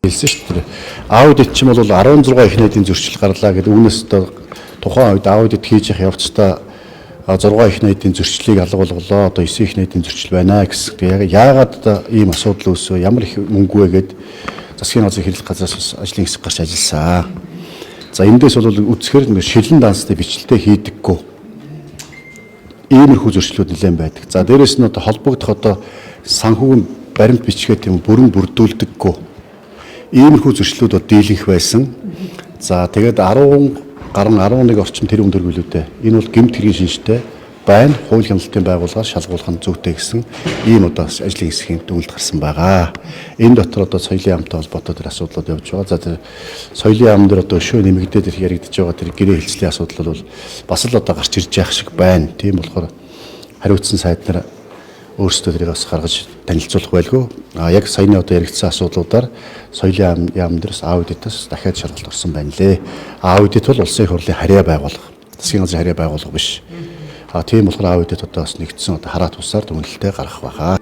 Хэлсэн шүү дээ. Аудит чинь бол 16 их найдын зөрчил гарлаа гэдэг үүнээс одоо тухайн үед аудит хийж явах явцдаа 6 их найдын зөрчлийг алга болголоо. Одоо 9 их найдын зөрчил байна гэсэн. Тэгээ яагаад одоо ийм асуудал үүсвэ? Ямар их мөнгө вэ гэд засгийн газрын хэрэглэх газраас бас ажлын хэсэг гарч ажилласан. За эндээс бол үзэхээр нэг шилэн дансны бичлэлтэй хийдэггүй. Иймэрхүү зөрчлүүд нэлээд байдаг. За дээрэс нь одоо холбогдох одоо санхүүгийн баримт бичгээд юм бүрэн бүрдүүлдэггүй. Иймэрхүү зөрчлүүд бол дийлэнх байсан. За тэгээд 10 гарan 11 орчим тэрбум төгрөг билүү дээ. Энэ бол гэмт хэргийн шинжтэй байна. Хууль хяналтын байгууллагаар шалгуулах нь зүйтэй гэсэн ийм одоо ажлын хэсгийн дүгнэлт гарсан байгаа. Энэ дотор одоо соёлын яамтай холбоотой тэр асуудлууд явж байгаа. За тэр соёлын яам дээр одоо өшөө нэмэгдээд ирэх яригдж байгаа тэр гэрээ хэлцлийн асуудал бол бас л одоо гарч ирж явах шиг байна. Тийм болохоор хариуцсан сайд нар өөрсдөө тэрийг бас гаргаж танилцуулах байлгүй. А яг саяны одоо яригдсан асуудлуудаар соёлын яам дээрс аудитаас дахиад шалгалт орсон байна лээ. Аудит бол улсын их хурлын харьяа байгууллага. Засгийн газрын харьяа байгууллага биш. А тийм болохоор аудит одоо бас нэгдсэн одоо хараа тусаар дүгнэлтээ гаргах байхаа.